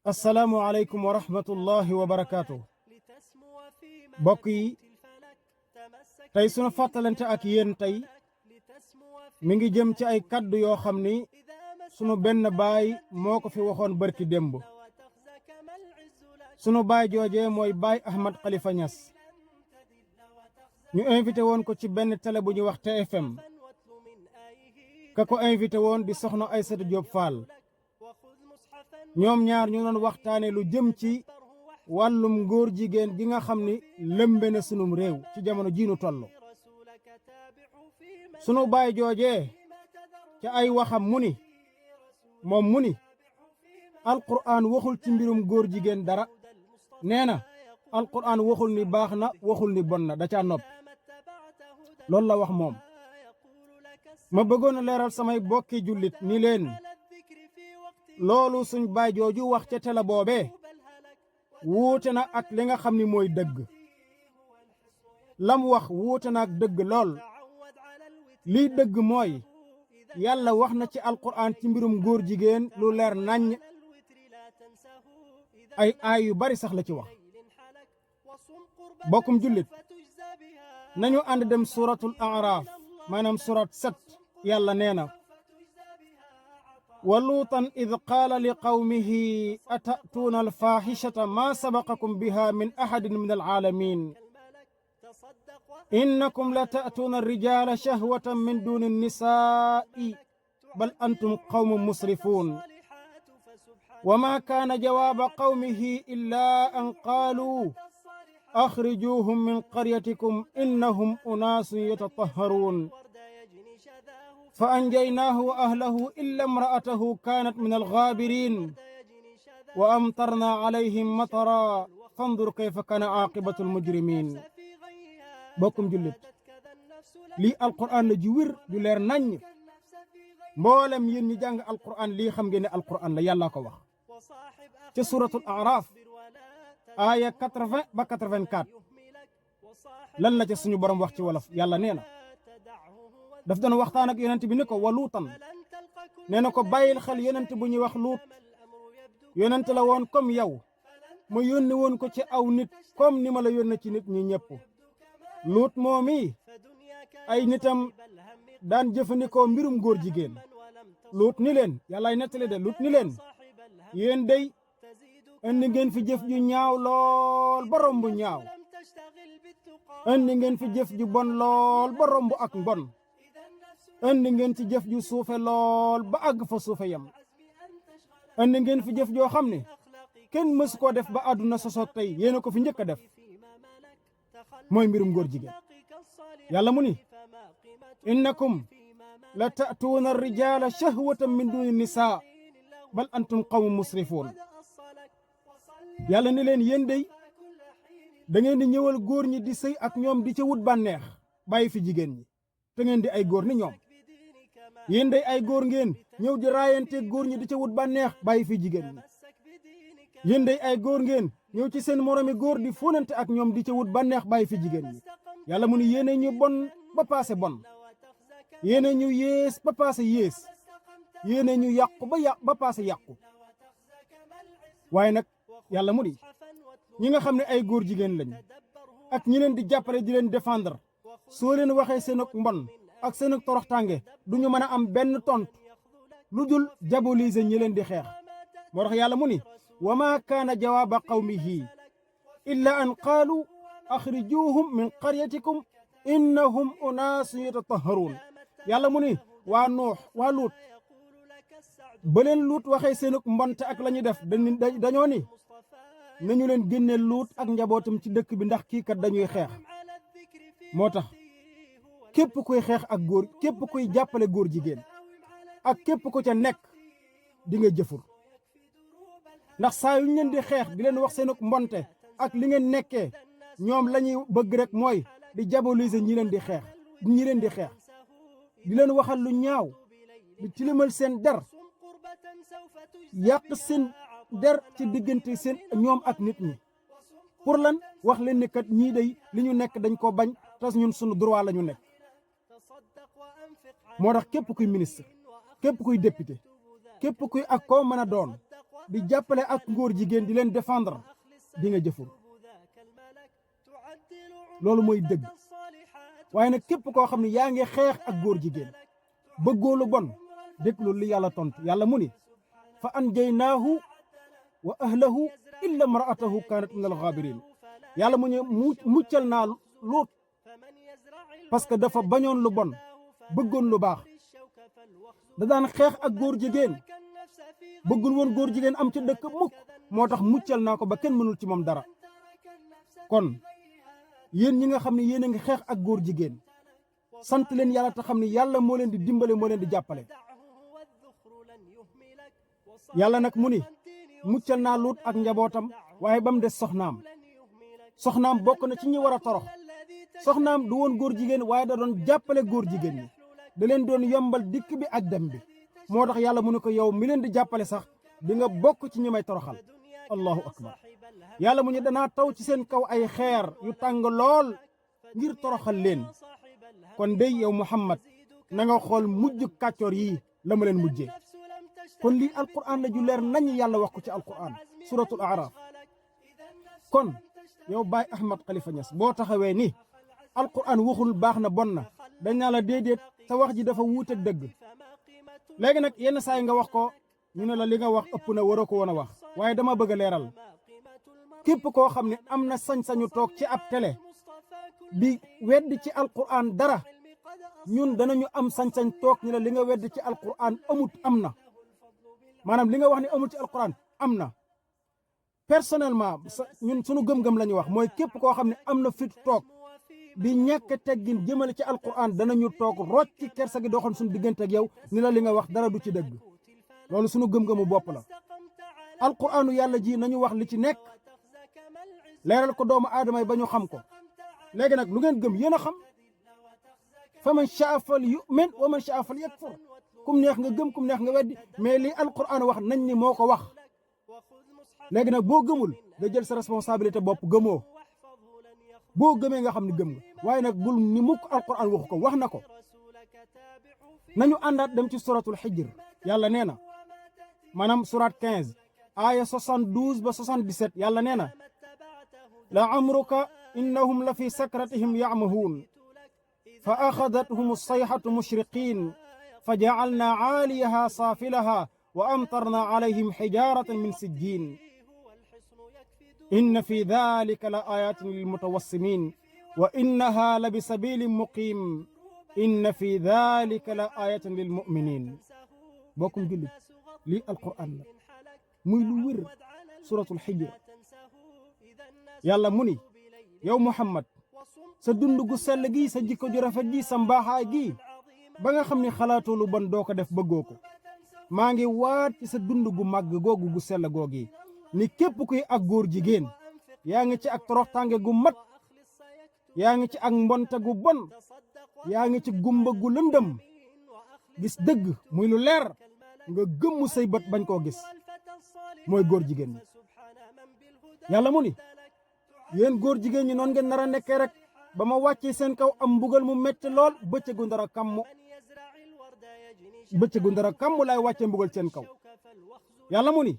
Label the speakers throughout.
Speaker 1: assalaamu aleykum wa rahmatullahi wa barakaatu. mbokk yi tey sunu fàttalante ak yéen tey mi ngi jëm ci ay kaddu yoo xam ni sunu benn baay moo ko fi waxoon barki démb. sunu baay jooje mooy baay Ahmad Khalifa Niass. ñu invité woon ko ci benn télé bu ñuy wax TFM. ka ko invité woon di soxna Aïssatou Diop Fall. ñoom ñaar ñu doon waxtaane lu jëm ci wàllum góor jigéen gi nga xam ni lëmbe na sunum réew ci jamono jiinu toll. sunu baay joojee ca ay waxam mu ni moom mu ni alquran waxul ci mbirum góor jigéen dara. nee na alquran waxul ni baax na waxul ni bon na da caa noppi. loolu la wax moom. ma bëggoon a leeral samay bokki jullit ni leen loolu suñ baay jooju wax ca télé boobee wuute na ak li nga xam ni mooy dëgg. lam wax wuute na ak dëgg lool. lii dëgg mooy yàlla wax na ci alquran ci mbirum góor jigéen lu leer naññ. ay aay yu bari sax la ci wax. bokkum jullit nañu ànd dem suratul A'raf maanaam surat 7 yàlla nee na wa luutan id qaala li qawmihi ata'tuuna alfaaxishata maa sabaqakum biha min ahadin min alaalamin innakum la ta'tuuna alrijaala shahwatan min duni annisaa'i bal antum qawmun musrifuun wa maa kaana jawaaba qawmihi illaa an qaaluu axrijuuhum min qaryatikum innahum unaasun yatatahharuun fa anjaynaahu wa ahlahu illa imra'atahu kaanat min alghaabiriin wa amtarnaa alayhim matara fandur kayfa kaana aaqibatu almujrimiin. bokkum jullit lii alqur'aan la ji wér ju leer naññ. mboolem yéen ñi jàng alqur'aan lii xam ngeen ne alqur'aan la yàlla ko wax ca suratul A'raaf aaya 80 ba 84. lan la ca suñu borom wax ci wolof yàlla nee na daf doon waxtaan ak yonent bi ni ko wa luutan nee na ko bàyyil xel yonent bu ñuy wax luut. yonent la woon comme yow ma yónni woon ko ci aw nit comme ni ma la yónne ci nit ñi ñëpp. luut moomi ay nitam daan jëfandikoo mbirum góor jigéen. luut ni leen yàllaay nettali de luut ni leen yéen dey andi ngeen fi jëf ju ñaaw lool ba romb ñaaw. andi ngeen fi jëf ju bon lool ba romb ak mbon. andi ngeen ci jëf ju suufe lool ba àgg fa suufe yam. andi ngeen fi jëf joo xam ne kenn mësu koo def ba àdduna sosoog tey yéena ko fi njëkk a def mooy mbirum góor jigéen. yàlla mu ni innakum la ta'tuuna ar-rijaala shahwatan min duni nisaa bal antum qawmun musrifuun. yàlla ni leen yéen dey da ngeen di ñëwal góor ñi di sëy ak ñoom di ca wut bànneex bàyyi fi jigéen ñi te ngeen di ay góor ni ñoom. yéen day ay góor ngeen ñëw di raayante góor ñi di ca wut bànneex bàyyi fi jigéen ñi. yéen day ay góor ngeen ñëw ci seen moromi góor di fóonante ak ñoom di ca wut bànneex bàyyi fi jigéen ñi. yàlla mu ni yéene ñu bon ba paase bon. yéene ñu yées ba paase yées. yéene ñu yàqu ba paase yàqu. waaye nag yàlla mu di ñi nga xam ne ay góor jigéen lañ ak ñi leen di jàppale di leen défendre soo leen waxee seen ak mbon ak seen ak toroxtànge du ñu mën a am benn tontu lu dul diaboliser ñi leen di xeex. moo tax yàlla mu ni wa maa kaana jawaaba qawmihi illa an qaalu axrijuuhum min qaryatikum innahum unaasun yatatahharuun. yàlla mu ni waa Nuux waa Luut ba leen Luut waxee seen ak mbonte ak la ñu def dañoo ni nañu leen génne Luut ak njabootam ci dëkk bi ndax kii kat dañuy xeex. moo tax képp kuy xeex ak góor képp kuy jàppale góor jigéen ak képp ku ca nekk di nga jëfur. ndax saa yu ñu leen di xeex di leen wax seen ak mbonte ak li ngeen nekkee ñoom la ñuy bëgg rek mooy di diaboliser ñi leen di xeex di leen waxal lu ñaaw di tilimal seen der yàq seen der ci diggante seen ñoom ak nit ñi. pour lan wax leen ne kat ñii day li ñu nekk dañ ko bañ tas ñun sunu droit la ñu nekk. moo tax képp kuy ministre képp kuy député képp kuy ak koo mën a doon di jàppale ak ngóor jigéen di leen défendre di nga jëful loolu mooy dëgg waaye nag képp koo xam ne yaa ngi xeex ak góor jigéen bëggoo lu bon déglu li yàlla tontu yàlla mu ni fa anjaynaahu wa ahlahu illa imra'atahu kanat min al-ghabirin yàlla mu ñu muccal naa Luut parce que dafa bañoon lu bon bëggoon lu baax da daan xeex ak góor jigéen bëggul woon góor jigéen am ci dëkk mukk moo tax muccal naa ko ba kenn mënul ci moom dara kon yéen ñi nga xam ne yéen a ngi xeex ak góor jigéen sant leen yàlla te xam ne yàlla moo leen di dimbale moo leen di jàppale yàlla nag mu ni muccal naa Luut ak njabootam waaye ba mu des soxnaam bokk na ci ñi war a torox soxnaam du woon góor jigéen waaye da doon jàppale góor jigéen ñi da leen doon yombal dikk bi ak dem bi moo tax yàlla mu ne ko yow mi leen di jàppale sax di nga bokk ci ñi may toroxal allahu akbar yàlla mu ne danaa taw ci seen kaw ay xeer yu tàng lool ngir toroxal leen kon dey yow Muhammad na nga xool mujj kàccoor yi la ma leen mujjee kon lii alquran la ju leer nañ yàlla wax ko ci alquran suratul araf kon yow Baay Ahmad Khalifa Niass boo taxawee ni alquran waxul baax na bon na dañ naa la déedéet sa wax ji dafa wuute dëgg léegi nag yenn saa yi nga wax ko ñu ne la li nga wax ëpp na waroo ko woon a wax waaye dama bëgg a leeral képp koo xam ne am na sañ-sañu toog ci ab télé di weddi ci alquran dara ñun danañu am sañ-sañ toog ñu la li nga weddi ci alquran amut am na maanaam li nga wax ni amul ci alquran am na personnellement ñun sunu gëm-gëm la ñuy wax mooy képp koo xam ne am na fit toog di ñàkk teggin jëmale ci alquran danañu toog rocc ci kersa gi doxoon suñu diggante ak yow ni la li nga wax dara du ci dëgg loolu sunu gëm-gëmu bopp la alquranu yàlla ji nañu wax li ci nekk leeral ko doomu aadama yi ba ñu xam ko léegi nag lu ngeen gëm yéen a xam fa man shaa fal yu'min wa man shaa fal yakfur kum neex nga gëm kum neex nga weddi mais li alquran wax nañ ni moo ko wax léegi nag boo gëmul nga jël sa responsabilité bopp gëmoo boo gëmee nga xam ni gëm nga waaye nag bul ni mukk alquran waxu ko wax na ko nañu àndaat dem ci suratul hijr yàlla nee na maanaam surat 15 aaya 72 ba 77 yàlla nee na la amruka innahum la fi sakratihim ya'mahuun fa axadathum as-sayhatu mushriqin fa ja'alna 'aaliyaha saafilaha wa amtarna 'alayhim hijaratan min sijjin inna fi dhalika la ayatin lil mutawassimin wa innaha la bisabilin muqim inna fi dhalika la ayatin lil mu'minin bokkum jullit lii alquran la muy lu wér suratul hijr yàlla mu ni yow Muhammad sa dund gu sell gi sa jikko ju rafet gi sa mbaaxaay gi ba nga xam ni xalaatoo lu bon doo ko def bëggoo ko maa ngi waat ci sa dund gu màgg googu gu sell googi ni képp kuy ak góor jigéen yaa ngi ci ak toroxtànge gu mat yaa ngi ci ak mbonte gu bon yaa ngi ci gumba gu lëndëm gis dëgg muy lu leer nga gëmmu say bët bañ koo gis mooy góor jigéen ñi yàlla mu ni yéen góor jigéen ñi noon ngeen nar a nekkee rek ba ma wàccee seen kaw am mbugal mu metti lool bëccëgu ndara kàmm laay wàccee mbugal seen kaw yàlla mu ni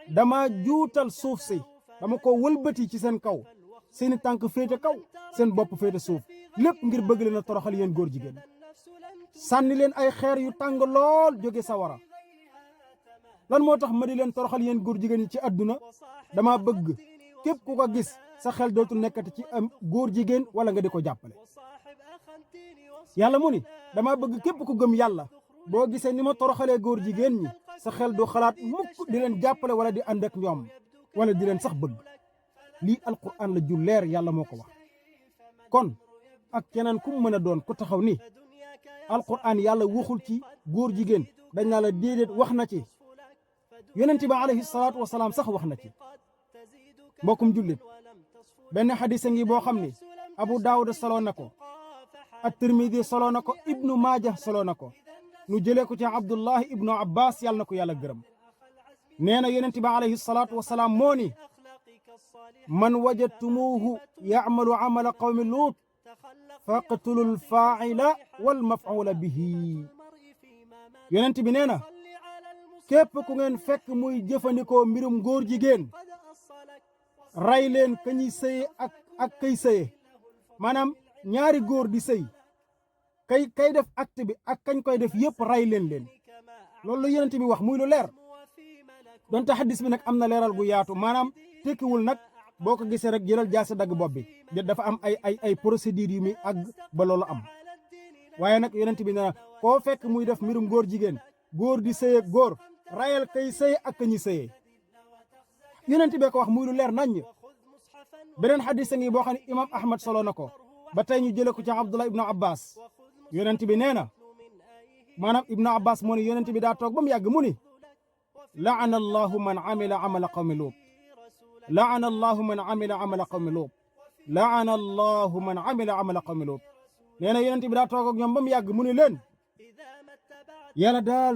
Speaker 1: dama juutal suuf si dama ko wëlbati ci seen kaw seeni tànk féete kaw seen bopp féete suuf lépp ngir bëgg leen a toroxal yéen góor jigéen sànni leen ay xeer yu tàng lool jóge sawara lan moo tax ma di leen toroxal yéen góor jigéen yi ci àdduna dama bëgg képp ku ko gis sa xel dootul nekkati ci am góor jigéen wala nga di ko jàppale yàlla mu ni dama bëgg képp ku gëm yàlla boo gisee ni ma toroxalee góor jigéen ñi sa xel du xalaat mukk di leen jàppale wala di ànd ak ñoom wala di leen sax bëgg lii alquran la ju leer yàlla moo ko wax kon ak keneen ku mën a doon ku taxaw ni alquran yàlla waxul ci góor jigéen dañ naa la déedéet wax na ci yonent bi alayhi salaatu wasalaam sax wax na ci mbokkum jullit benn xadisa ngi boo xam ni abu daawuda soloo na ko at-tirmidi soloo na ko ibnu maaja soloo na ko nu jëlee ko ci abdullahi ibnu abbas yàlla na ko yàlla gërëm nee na yonent bi alayhi salaatu wasalaam moo ni man wajadtumuuhu yacmalu camala qawmi luut faqtulu lfaacila walmafcuula bihi yonent bi nee na képp ku ngeen fekk muy jëfandikoo mbirum góor jigéen ray leen ka ñuy sëye ak kay sëye maanaam ñaari góor di sëy kay def acte bi ak kañ koy def yëpp ray leen loolu la yonent bi wax muy lu leer donte xaddis bi nag am na leeral gu yaatu maanaam tekkiwul nag boo ko gisee rek jëlal jaasi dagg bopp bi dafa am ay procédures yu muy àgg ba loolu am waaye nag yonent bi na koo fekk muy def mbirum góor jigéen góor di sëye góor rayal kay sëye ak ka ñi sëye yonent bee ko wax muy lu leer naññ beneen xaddis a ngi boo xam ne imam ahmad solo na ko ba tey ñu jële ko ci abdullah ibnu abbas yonent bi nee na maanaam ibnu abbas moo ne yonent bi daa toog ba mu yàgg mu ni laana allahu man amila amala qawmi luut laana allahu man amila amala qawmi luut laana allahu man amila amala qawmi luut nee na yonent bi daa toog ak ñoom ba mu yàgg mu ni leen yàlla daal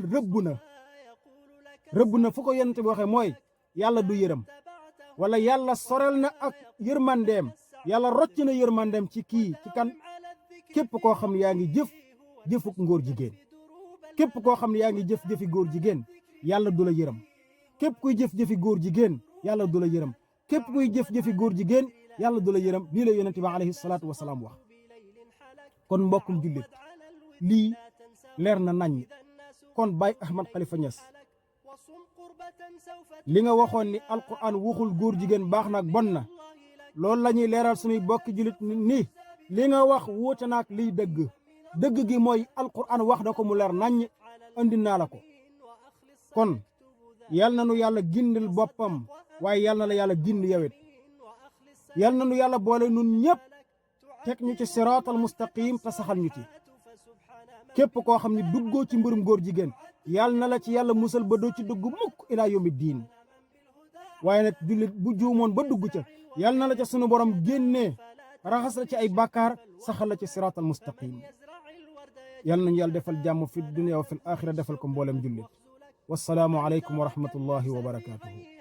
Speaker 1: rëbb na fu ko yonent bi waxee mooy yàlla du yërëm wala yàlla sorel na ak yërmandeem yàlla rocc na yërmandeem ci kii ci kan képp koo xam ne yaa ngi jëfuk ngóor jigéen képp koo xam ne yaa ngi jëf-jëfi góor jigéen yàlla du la yërëm képp kuy jëf-jëfi góor jigéen yàlla du la yërëm képp kuy jëf-jëfi góor jigéen yàlla du la yërëm lii la yonent bi alayhi salaatu wasalaam wax kon mbokkum jullit lii leer na nañ kon Baye Ahmad Khalifa Niass li nga waxoon ni alquran waxul góor jigéen baax na ak bon na loolu la ñuy leeral suñuy bokki jullit ni li nga wax wuute naak liy dëgg gi mooy alquran wax da ko mu leer naññ andi naa la ko kon yal na nu yàlla gindil boppam waaye yal na la yàlla gind yawet yal na nu yàlla boole nun ñëpp teg ñu ci siraatal mustaqim te saxal ñu ci képp koo xam ne duggoo ci mbirum góor jigéen yal na la ci yàlla musal ba doo ci dugg mukk ilaa yawmi diin waaye nag jullit bu juumoon ba dugg ca yal na la ca sunu borom génnee raxas la ci ay bàkkaar saxal la ci siraatal mustaqim yal nañu yàlla defal jàmm fi dunya wa fil axira defal ko mboolem jullit wassalaamu aleykum wa rahmatullahi wa barakatuhu